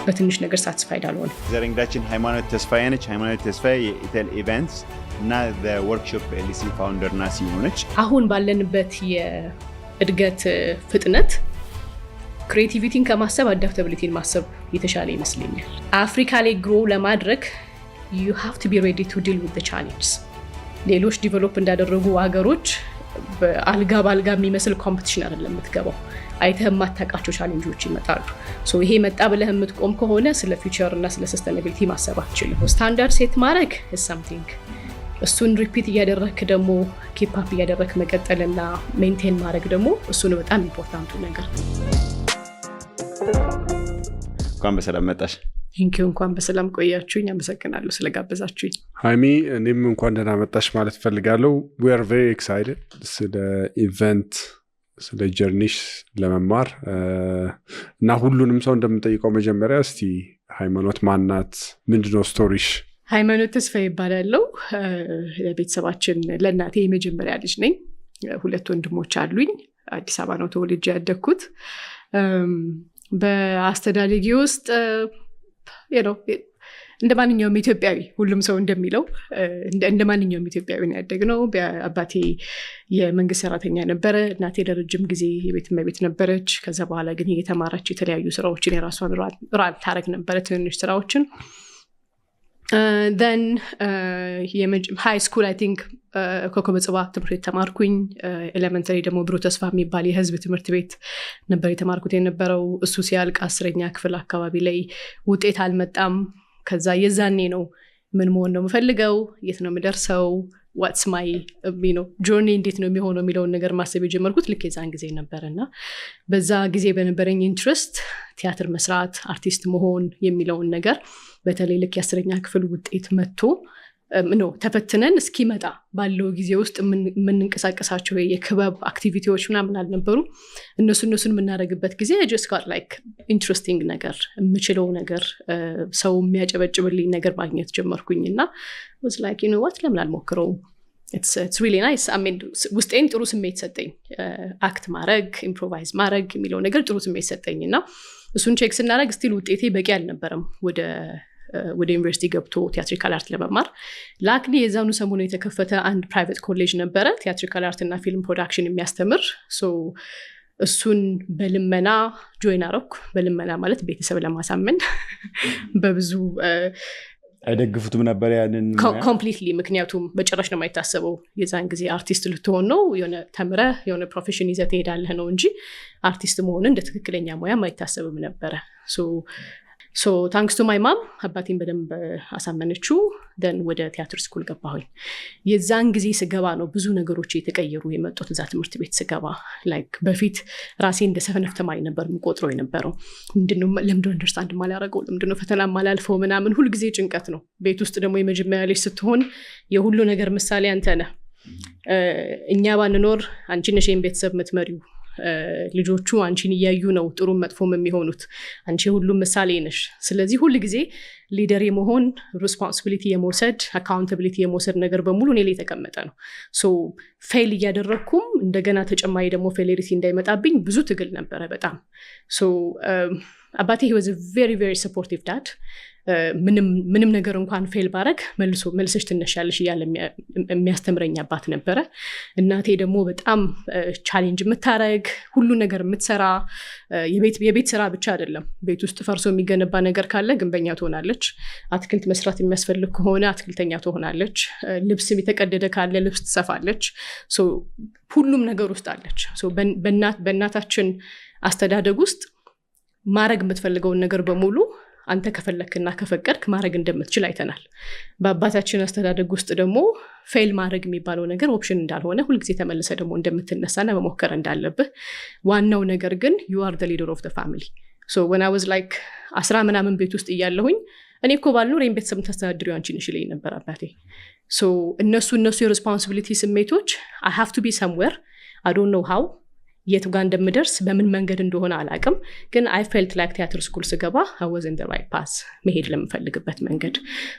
በትንሽ ነገር satisfied አልሆንም። ዛሬ እንግዳችን ሃይማኖት ተስፋዬ ነች። ሃይማኖት ተስፋዬ የኢቴል Events እና Workshop LLC founder እና CEO ነች። አሁን ባለንበት የእድገት ፍጥነት creativity ን ከማሰብ adaptability ን ማሰብ የተሻለ ይመስለኛል። አፍሪካ ላይ grow ለማድረግ you have to be ready to deal with challenges። ሌሎች develop እንዳደረጉ ሀገሮች በአልጋ በአልጋ የሚመስል competition አይደለም የምትገባው። አይተህ የማታውቃቸው challenge ኦች ይመጣሉ። So ይሄ መጣ ብለህ የምትቆም ከሆነ ስለ future እና ስለ sustainability ማሰብ አትችልም። Standard set ማድረግ something፣ እሱን repeat እያደረግክ ደግሞ keep up እያደረግክ መቀጠልና maintain ማድረግ ደግሞ እሱ ነው በጣም important ኡ ነገር። እንኳን በሰላም መጣሽ። Thank you፣ እንኳን በሰላም ቆያችሁኝ። አመሰግናለሁ ስለጋበዛችሁኝ። ሀይሚ፣ እኔም እንኳን ደህና መጣሽ ማለት እፈልጋለሁ። We are very excited ስለ event፣ ስለ journey ሽ ለመማር። እና ሁሉንም ሰው እንደምንጠይቀው መጀመሪያ እስቲ ሃይማኖት ማናት? ምንድነው story ሽ? ሃይማኖት ተስፋዬ እባላለው። ለቤተሰባችን ለእናቴ የመጀመሪያ ልጅ ነኝ። ሁለት ወንድሞች አሉኝ። አዲስ አበባ ነው ተወልጄ ያደግኩት። በአስተዳደጌ ውስጥ እንደ ማንኛውም ኢትዮጵያዊ፣ ሁሉም ሰው እንደሚለው እንደ ማንኛውም ኢትዮጵያዊ ነው ያደግነው። አባቴ የመንግስት ሰራተኛ ነበረ። እናቴ ለረጅም ጊዜ የቤት እመቤት ነበረች። ከዛ በኋላ ግን እየተማረች የተለያዩ ስራዎችን የራሷን run ታረግ ነበረ፣ ትንንሽ ስራዎችን። Then high school I think ኮከበ ጽባህ ትምህርት ቤት ተማርኩኝ። Elementary ደግሞ ብሩህ ተስፋ የሚባል የህዝብ ትምህርት ቤት ነበር የተማርኩት የነበረው። እሱ ሲያልቅ 10ኛ ክፍል አካባቢ ላይ ውጤት አልመጣም። ከዛ የዛኔ ነው ምን መሆን ነው የምፈልገው፣ የት ነው የምደርሰው፣ what's my journey፣ እንዴት ነው የሚሆነው የሚለውን ነገር ማሰብ የጀመርኩት ልክ የዛን ጊዜ ነበር። እና በዛ ጊዜ በነበረኝ interest ቲያትር መስራት፣ አርቲስት መሆን የሚለውን ነገር፣ በተለይ ልክ የ10ኛ ክፍል ውጤት መጥቶ no ተፈትነን እስኪመጣ ባለው ጊዜ ውስጥ የምንንቀሳቀሳቸው የክበብ activity ዎች ምናምን አልነበሩ። እነሱን የምናደርግበት ጊዜ just got like interesting ነገር፣ የምችለው ነገር፣ ሰው የሚያጨበጭብልኝ ነገር ማግኘት ጀመርኩኝ። እና was like, "You know what, ለምን አልሞክረውም? It's really nice." ውስጤን ጥሩ ስሜት ሰጠኝ። Act ማድረግ፣ improvise ማድረግ የሚለው ነገር ጥሩ ስሜት ሰጠኝ። እና እሱን check ስናደረግ still ውጤቴ በቂ አልነበረም ወደ ዩኒቨርሲቲ ገብቶ theatrical art ለመማር። Luckily የዛኑ ሰሞኑ የተከፈተ አንድ private college ነበረ theatrical art እና film production የሚያስተምር። እሱን በልመና join አረኩ። በልመና ማለት ቤተሰብ ለማሳመን በብዙ አይደግፉትም ነበር ያንን? Completely። ምክንያቱም በጭራሽ ነው የማይታሰበው። የዛን ጊዜ አርቲስት ልትሆን ነው፣ የሆነ ተምረህ የሆነ profession ይዘህ ትሄዳለህ ነው እንጂ አርቲስት መሆን እንደ ትክክለኛ ሙያም አይታሰብም ነበረ። So thanks to my mom አባቴን በደንብ አሳመነችው። Then ወደ theater school ገባሁኝ። የዛን ጊዜ ስገባ ነው ብዙ ነገሮች የተቀየሩ የመጡት። እዛ ትምህርት ቤት ስገባ like በፊት ራሴ እንደ ሰነፍ ተማሪ ነበር የምቆጥረው የነበረው። ምንድነው፣ ለምንድነው understand ማላረገው፣ ለምንድነው ፈተና ማላልፈው ምናምን፣ ሁልጊዜ ጭንቀት ነው። ቤት ውስጥ ደግሞ የመጀመሪያ ልጅ ስትሆን የሁሉ ነገር ምሳሌ አንተ ነህ። እኛ ባንኖር አንቺ ነሽ ይሄን ቤተሰብ የምትመሪው፣ ልጆቹ አንቺን እያዩ ነው ጥሩም መጥፎም የሚሆኑት፣ አንቺ የሁሉም ምሳሌ ነሽ። ስለዚህ ሁል ጊዜ leader የመሆን፣ responsibility የመውሰድ፣ accountability የመውሰድ ነገር በሙሉ እኔ ላይ የተቀመጠ ነው። So fail እያደረግኩም እንደገና ተጨማሪ ደግሞ failure እንዳይመጣብኝ ብዙ ትግል ነበረ በጣም። So አባቴ was very very supportive dad። ምንም ነገር እንኳን fail ባረግ መልሶ መልሰሽ ትነሻለሽ እያለ የሚያስተምረኝ አባት ነበረ። እናቴ ደግሞ በጣም challenge የምታረግ፣ ሁሉ ነገር የምትሰራ፣ የቤት ስራ ብቻ አይደለም። ቤት ውስጥ ፈርሶ የሚገነባ ነገር ካለ ግንበኛ ትሆናለች። አትክልት መስራት የሚያስፈልግ ከሆነ አትክልተኛ ትሆናለች። ልብስም የተቀደደ ካለ ልብስ ትሰፋለች። ሁሉም ነገር ውስጥ አለች። በእናታችን አስተዳደግ ውስጥ ማድረግ የምትፈልገውን ነገር በሙሉ አንተ ከፈለክና ከፈቀድክ ማድረግ እንደምትችል አይተናል። በአባታችን አስተዳደግ ውስጥ ደግሞ fail ማድረግ የሚባለው ነገር option እንዳልሆነ፣ ሁልጊዜ ተመልሰህ ደግሞ እንደምትነሳና መሞከር እንዳለብህ፣ ዋናው ነገር ግን you are leader of family። So when I was like 10 ምናምን ቤት ውስጥ እያለሁኝ "እኔ እኮ ባልኖር ይህን ቤተሰብ የምታስተዳድሪው አንቺ ነሽ" ይለኝ ነበር አባቴ። So እነሱ የ responsibility ስሜቶች I have to be somewhere፣ I don't know how፣ የቱ ጋር እንደምደርስ በምን መንገድ እንደሆነ አላቅም፣ ግን I felt like theater school ስገባ I was in right path መሄድ ለምፈልግበት መንገድ።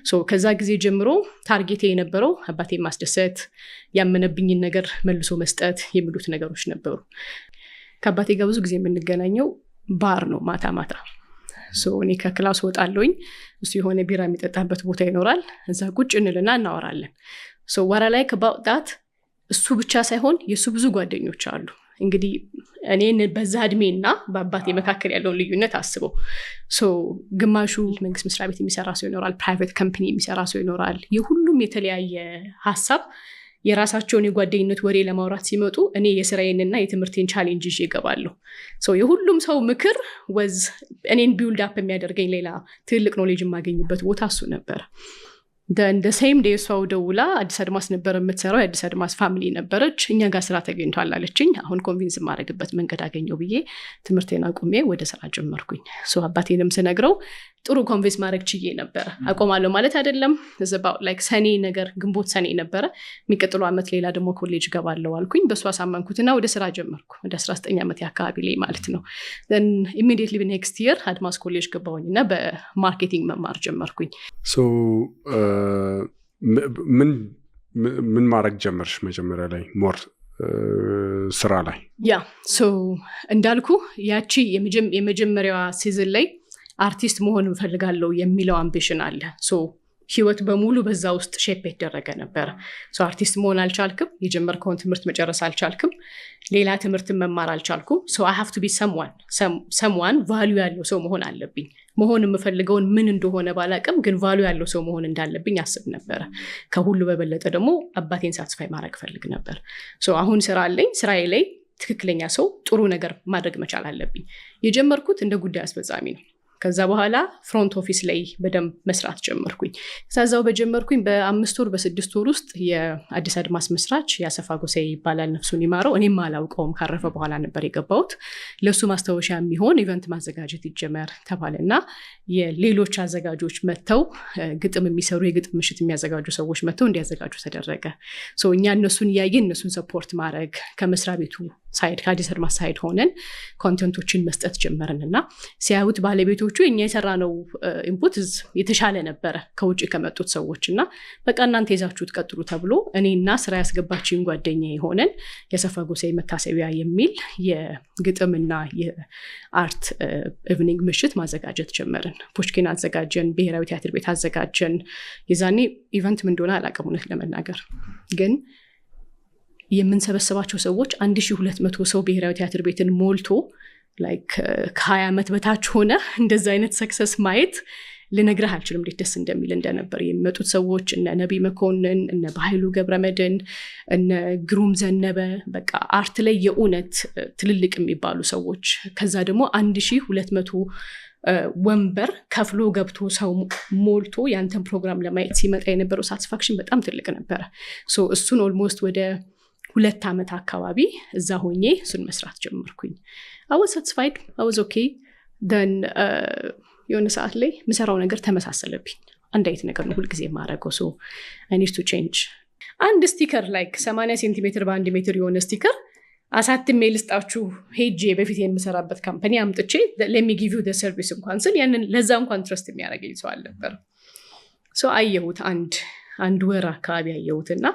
So ከዛ ጊዜ ጀምሮ target ኤ የነበረው አባቴን ማስደሰት፣ ያመነብኝን ነገር መልሶ መስጠት የሚሉት ነገሮች ነበሩ። ከአባቴ ጋር ብዙ ጊዜ የምንገናኘው ባር ነው ማታ ማታ። So እኔ ከ class ወጣለሁኝ፣ እሱ የሆነ ቢራ የሚጠጣበት ቦታ ይኖራል። እዛ ቁጭ እንልና እናወራለን። So what I like about that፣ እሱ ብቻ ሳይሆን የእሱ ብዙ ጓደኞች አሉ። እንግዲህ እኔን በዛ እድሜና በአባቴ መካከል ያለውን ልዩነት አስበው። So ግማሹ መንግስት መስሪያ ቤት የሚሰራ ሰው ይኖራል፣ private company የሚሰራ ሰው ይኖራል። የሁሉም የተለያየ ሀሳብ፣ የራሳቸውን የጓደኝነት ወሬ ለማውራት ሲመጡ እኔ የስራዬንና የትምህርቴን challenge ይዤ እገባለሁ። የሁሉም ሰው ምክር was እኔን build up የሚያደርገኝ፣ ሌላ ትልቅ knowledge የማገኝበት ቦታ እሱ ነበር። The same day እሷው ደውላ፣ አዲስ አድማስ ነበር የምትሰራው፣ የአዲስ አድማስ family ነበረች። እኛ ጋር ስራ ተገኝቷል አለችኝ። አሁን convince የማደርግበት መንገድ አገኘው ብዬ ትምህርቴን አቁሜ ወደ ስራ ጀመርኩኝ። አባቴንም ስነግረው ጥሩ convince ማድረግ ችዬ ነበረ። አቆማለሁ ማለት አይደለም። Like ሰኔ ነገር፣ ግንቦት ሰኔ ነበረ። የሚቀጥለው ዓመት ሌላ ደግሞ ኮሌጅ ገባለሁ አልኩኝ። በእሱ አሳመንኩትና ወደ ስራ ጀመርኩ። ወደ 19 ዓመት አካባቢ ላይ ማለት ነው። Immediately next year አድማስ ኮሌጅ ገባሁኝ እና በ marketing መማር ጀመርኩኝ። ምን ምን ማድረግ ጀመርሽ መጀመሪያ ላይ more ስራ ላይ? Yeah, so እንዳልኩ ያቺ የመጀመሪያዋ season ላይ አርቲስት መሆን እንፈልጋለሁ የሚለው ambition አለ። So ህይወት በሙሉ በዛ ውስጥ shape የተደረገ ነበረ። አርቲስት መሆን አልቻልክም፣ የጀመርከውን ትምህርት መጨረስ አልቻልክም፣ ሌላ ትምህርትን መማር አልቻልኩም። So I have to be someone፣ value ያለው ሰው መሆን አለብኝ። መሆን የምፈልገውን ምን እንደሆነ ባላቅም ግን value ያለው ሰው መሆን እንዳለብኝ አስብ ነበረ። ከሁሉ በበለጠ ደግሞ አባቴን satisfy ማድረግ ፈልግ ነበር። አሁን ስራ አለኝ። ስራዬ ላይ ትክክለኛ ሰው፣ ጥሩ ነገር ማድረግ መቻል አለብኝ። የጀመርኩት እንደ ጉዳይ አስፈጻሚ ነው። ከዛ በኋላ front office ላይ በደንብ መስራት ጀመርኩኝ። ከዛው በጀመርኩኝ በ5 ወር በ6 ወር ውስጥ የአዲስ አድማስ መስራች የአሰፋ ጎሳዬ ይባላል፣ ነፍሱን ይማረው። እኔም አላውቀውም፣ ካረፈ በኋላ ነበር የገባሁት። ለእሱ ማስታወሻ የሚሆን event ማዘጋጀት ይጀመር ተባለ እና የሌሎች አዘጋጆች መጥተው፣ ግጥም የሚሰሩ፣ የግጥም ምሽት የሚያዘጋጁ ሰዎች መጥተው እንዲያዘጋጁ ተደረገ። እኛ እነሱን እያየን እነሱን support ማድረግ፣ ከመስሪያ ቤቱ side፣ ከአዲስ አድማስ side ሆነን content ኦችን መስጠት ጀመርን እና ሲያዩት ባለቤቶቹ እኛ የሰራነው input የተሻለ ነበረ ከውጭ ከመጡት ሰዎች እና በቃ እናንተ ይዛችሁት ቀጥሉ ተብሎ እኔና ስራ ያስገባችኝ ጓደኛ የሆነን የአሰፋ ጎሳዬ መታሰቢያ የሚል የግጥምና የ art evening ምሽት ማዘጋጀት ጀመርን። ፑሽኪን አዘጋጀን፣ ብሔራዊ ቲያትር ቤት አዘጋጀን። የዛኔ event ምን እንደሆነ አላውቅም እውነት ለመናገር፣ ግን የምንሰበስባቸው ሰዎች፣ 1200 ሰው ብሔራዊ ቲያትር ቤትን ሞልቶ፣ like ከ20 ዓመት በታች ሆነ እንደዚ አይነት success ማየት ልነግርህ አልችልም እንዴት ደስ እንደሚል እንደነበር። የሚመጡት ሰዎች እነ ነቢይ መኮንን፣ እነ በኃይሉ ገብረመድህን፣ እነ ግሩም ዘነበ፣ በቃ art ላይ የእውነት ትልልቅ የሚባሉ ሰዎች፣ ከዛ ደግሞ 1200 ወንበር ከፍሎ ገብቶ ሰው ሞልቶ ያንተን ፕሮግራም ለማየት ሲመጣ የነበረው satisfaction በጣም ትልቅ ነበረ። እሱን almost ወደ 2 ዓመት አካባቢ እዛ ሆኜ እሱን መስራት ጀመርኩኝ። I was satisfied, I was okay. Then የሆነ ሰዓት ላይ የምሰራው ነገር ተመሳሰለብኝ። አንድ አይነት ነገር ነው ሁልጊዜ የማደርገው። So I need to change። አንድ sticker like 80 ሴንቲሜትር በ1 ሜትር የሆነ sticker አሳትሜ ልስጣችሁ ሄጄ በፊት የምሰራበት company አምጥቼ let me give you service እንኳን ስል ያንን ለዛ እንኳን trust የሚያደርገኝ ሰው አልነበር። So አየሁት፣ አንድ ወር አካባቢ አየሁትና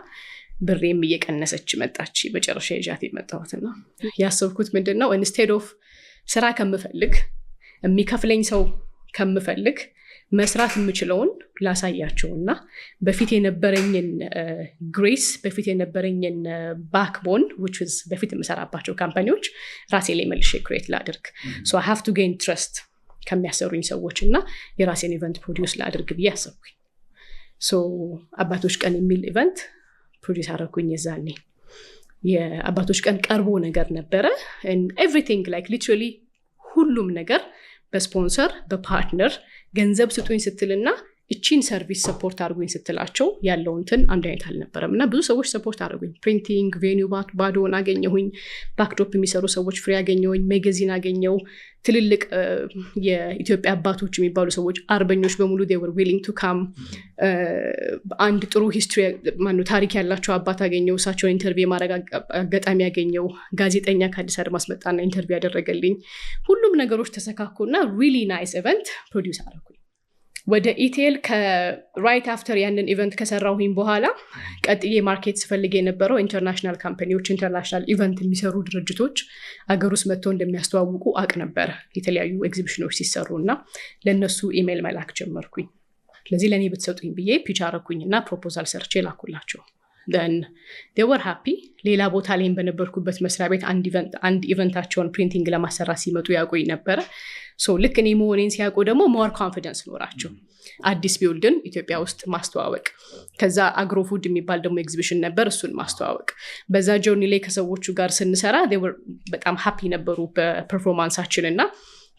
ብሬም እየቀነሰች መጣች። መጨረሻ ይዣት የመጣሁትና ያሰብኩት ምንድን ነው፣ instead of ስራ ከምፈልግ፣ የሚከፍለኝ ሰው ከምፈልግ፣ መስራት የምችለውን ላሳያቸውና በፊት የነበረኝን grace፣ በፊት የነበረኝን backbone፣ which is በፊት የምሰራባቸው company ዎች፣ ራሴ ላይ መልሼ create ላድርግ። So I have to gain trust ከሚያሰሩኝ ሰዎች እና የራሴን event produce ላድርግ ብዬ አሰብኩኝ። So አባቶች ቀን የሚል event produce አደረኩኝ። የዛኔ የአባቶች ቀን ቀርቦ ነገር ነበረ። Everything, like literally ሁሉም ነገር በ sponsor፣ በ partner፣ ገንዘብ ስጡኝ ስትልና እቺን service support አድርጉኝ ስትላቸው ያለው እንትን አንድ አይነት አልነበረም እና ብዙ ሰዎች support አድርጉኝ። Printing፣ venue ባዶን አገኘሁኝ፣ backdrop የሚሰሩ ሰዎች free አገኘሁኝ፣ magazine አገኘው። ትልልቅ የኢትዮጵያ አባቶች የሚባሉ ሰዎች፣ አርበኞች በሙሉ were willing to come። አንድ ጥሩ history፣ ማነው፣ ታሪክ ያላቸው አባት አገኘው። እሳቸውን interview የማድረግ አጋጣሚ ያገኘው። ጋዜጠኛ ከአዲስ አድማስ መጣና interview ያደረገልኝ። ሁሉም ነገሮች ተሰካኩና really nice event produce አደረኩኝ። ወደ ኢቴል ከ right after ያንን event ከሰራሁኝ በኋላ ቀጥዬ market ስፈልግ የነበረው international company ዎች፣ international event የሚሰሩ ድርጅቶች አገር ውስጥ መጥተው እንደሚያስተዋውቁ አቅ ነበረ የተለያዩ ኤግዚቢሽኖች ሲሰሩ፣ እና ለእነሱ ኢሜይል መላክ ጀመርኩኝ። ስለዚህ ለእኔ ብትሰጡኝ ብዬ pitch አረኩኝ እና proposal ሰርቼ ላኩላቸው። Then they were happy። ሌላ ቦታ ላይም በነበርኩበት መስሪያ ቤት አንድ event ኣቸውን printing ለማሰራት ሲመጡ ያውቁኝ ነበረ። So ልክ እኔ መሆኔን ሲያውቁ ደግሞ more confidence ኖራቸው አዲስ ቢውልድን ኢትዮጵያ ውስጥ ማስተዋወቅ፣ ከዛ አግሮ ፉድ የሚባል ደግሞ ኤግዚቢሽን ነበር፣ እሱን ማስተዋወቅ። በዛ journey ላይ ከሰዎቹ ጋር ስንሰራ በጣም happy ነበሩ በ performance ኣችን። እና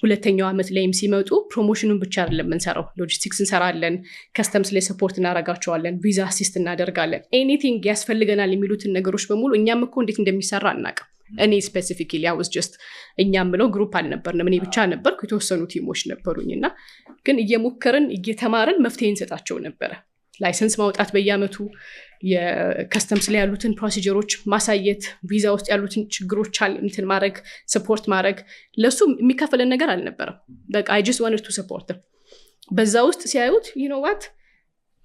ሁለተኛው ዓመት ላይም ሲመጡ promotion ኑን ብቻ አይደለም የምንሰራው፣ ሎጂስቲክስ እንሰራለን፣ customs ላይ support እናደርጋቸዋለን፣ ቪዛ assist እናደርጋለን። Anything ያስፈልገናል የሚሉትን ነገሮች በሙሉ፣ እኛም እኮ እንዴት እንደሚሰራ አናውቅም። እኔ specifically I was just፣ እኛም ምለው group አልነበርንም፣ እኔ ብቻ ነበርኩ፣ የተወሰኑ team ኦች ነበሩኝ። እና ግን እየሞከርን እየተማርን መፍትሄ እንሰጣቸው ነበረ። License ማውጣት፣ በየአመቱ የ customs ላይ ያሉትን procedure ኦች ማሳየት፣ ቪዛ ውስጥ ያሉትን ችግሮች እንትን ማድረግ፣ support ማድረግ፣ ለእሱ የሚከፈለን ነገር አልነበረም። በቃ I just wanted to support። በዛ ውስጥ ሲያዩት you know what፣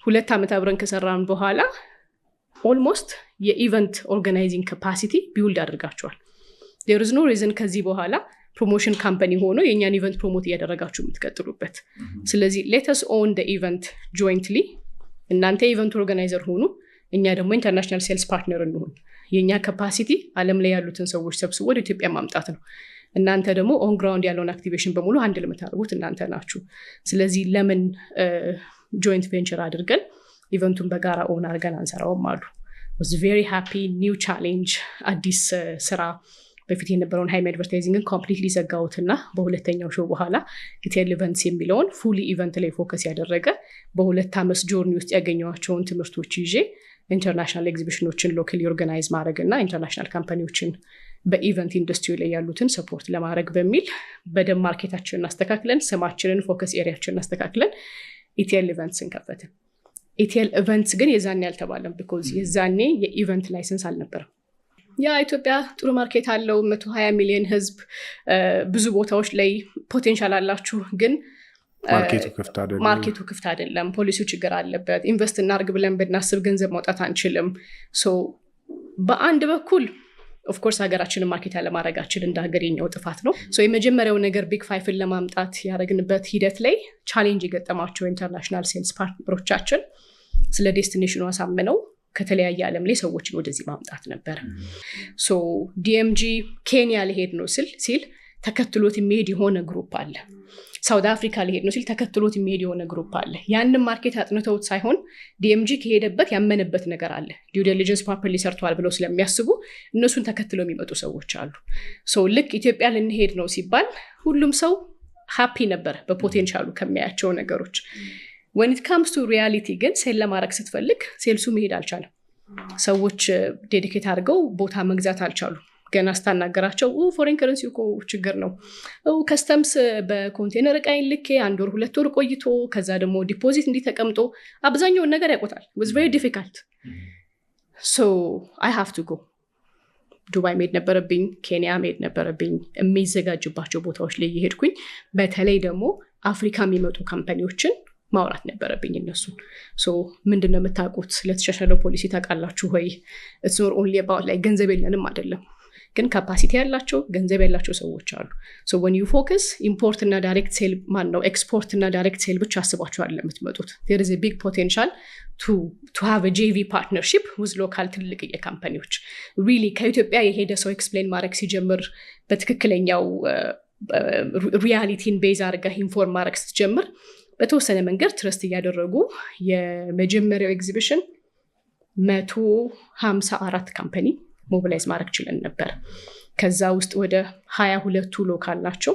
2 ዓመት አብረን ከሰራን በኋላ almost የ event organizing capacity build አድርጋችኋል። There is no reason ከዚህ በኋላ promotion company ሆኖ የእኛን event promote እያደረጋችሁ የምትቀጥሉበት። ስለዚህ let us own event jointly። እናንተ የ event organizer ሁኑ፣ እኛ ደግሞ international sales partner እንሁን። የእኛ capacity ዓለም ላይ ያሉትን ሰዎች ሰብስቦ ወደ ኢትዮጵያ ማምጣት ነው። እናንተ ደግሞ on ground ያለውን activation በሙሉ handle የምታደርጉት እናንተ ናችሁ። ስለዚህ ለምን joint venture አድርገን event ኡን በጋራ own አድርገን አንሰራውም አሉ። Was very happy። New challenge፣ አዲስ ስራ። በፊት የነበረውን ሃይሚ advertising ን completely ዘጋሁትና በሁለተኛው show በኋላ ኢቴል Events የሚለውን fully event ላይ focus ያደረገ፣ በ2 ዓመት journey ውስጥ ያገኘኋቸውን ትምህርቶች ይዤ international exhibition ኖችን locally organize ማድረግ እና international company ዎችን በ event industry ላይ ያሉትን support ለማድረግ በሚል በደንብ market ኣችንን አስተካክለን፣ ስማችንን፣ focus area ኣችንን አስተካክለን ኢቲኤል Events ን ከፈትን። ኢቲኤል Events ግን የዛኔ አልተባለም፣ because የዛኔ የ event license አልነበረም። Yeah፣ ኢትዮጵያ ጥሩ market አለው፣ 120 ሚሊዮን ህዝብ፣ ብዙ ቦታዎች ላይ potential አላችሁ፣ ግን market ኡ ክፍት አይደለም። Market ኡ ክፍት አይደለም። ፖሊሲው ችግር አለበት። Invest እናርግ ብለን ብናስብ ገንዘብ ማውጣት አንችልም። So በአንድ በኩል of course ሀገራችንን market ያለማድረጋችን እንደ ሀገር የኛው ጥፋት ነው። So የመጀመሪያው ነገር big five ን ለማምጣት ያደረግንበት ሂደት ላይ challenge የገጠማቸው international sales partner ኦቻችን ስለ destination ኑ አሳምነው ከተለያየ ዓለም ላይ ሰዎችን ወደዚህ ማምጣት ነበር። So DMG ኬንያ ሊሄድ ነው ሲል ተከትሎት የሚሄድ የሆነ group አለ። ሳውት አፍሪካ ሊሄድ ነው ሲል ተከትሎት የሚሄድ የሆነ group አለ። ያንን market አጥንተውት ሳይሆን DMG ከሄደበት ያመነበት ነገር አለ። Due diligence properly ሰርተዋል ብለው ስለሚያስቡ እነሱን ተከትለው የሚመጡ ሰዎች አሉ። So ልክ ኢትዮጵያ ልንሄድ ነው ሲባል ሁሉም ሰው happy ነበር በ potential ኡ ከሚያያቸው ነገሮች። When it comes to reality ግን sell ለማድረግ ስትፈልግ sales ኡ መሄድ አልቻለም። ሰዎች dedicate አድርገው ቦታ መግዛት አልቻሉም። ገና ስታናገራቸው foreign currency እኮ ችግር ነው፣ customs በ container እቃይን ልኬ አንድ ወር 2 ወር ቆይቶ ከዛ ደግሞ deposit እንዲህ ተቀምጦ፣ አብዛኛውን ነገር ያቆታል። Was very difficult, so I have to go። ዱባይ መሄድ ነበረብኝ፣ ኬንያ መሄድ ነበረብኝ። የሚዘጋጅባቸው ቦታዎች ላይ እየሄድኩኝ በተለይ ደግሞ አፍሪካ የሚመጡ company ዎችን ማውራት ነበረብኝ እነሱን። So ምንድን ነው የምታውቁት? ስለተሻሻለው ፖሊሲ ታውቃላችሁ ወይ? It's not only about like ገንዘብ የለንም አይደለም፣ ግን capacity ያላቸው፣ ገንዘብ ያላቸው ሰዎች አሉ። So when you focus import እና direct sale፣ ማን ነው፣ ኤክስፖርት እና direct sale ብቻ አስባችሁ አይደለም የምትመጡት። There is big potential to have JV partnership with local ትልልቅ company ዎች። Really ከኢትዮጵያ የሄደ ሰው explain ማድረግ ሲጀምር፣ በትክክለኛው reality ን base አድርገህ inform ማድረግ ስትጀምር በተወሰነ መንገድ trust እያደረጉ የመጀመሪያው ኤግዚቢሽን 154 company mobilize ማድረግ ችለን ነበር። ከዛ ውስጥ ወደ 22ቱ local ናቸው።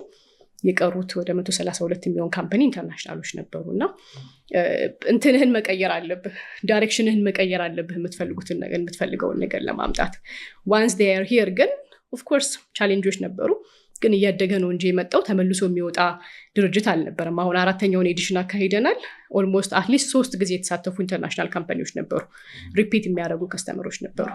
የቀሩት ወደ 132 የሚሆን company international ኦች ነበሩ። እና እንትንህን መቀየር አለብህ፣ direction ህን መቀየር አለብህ የምትፈልጉትን ነገር፣ የምትፈልገውን ነገር ለማምጣት። Once they're here ግን of course challenge ኦች ነበሩ። ግን እያደገ ነው እንጂ የመጣው ተመልሶ የሚወጣ ድርጅት አልነበረም። አሁን አራተኛውን edition አካሂደናል። Almost at least ሶስት ጊዜ የተሳተፉ international company ዎች ነበሩ። Repeat የሚያደርጉ customer ኦች ነበሩ።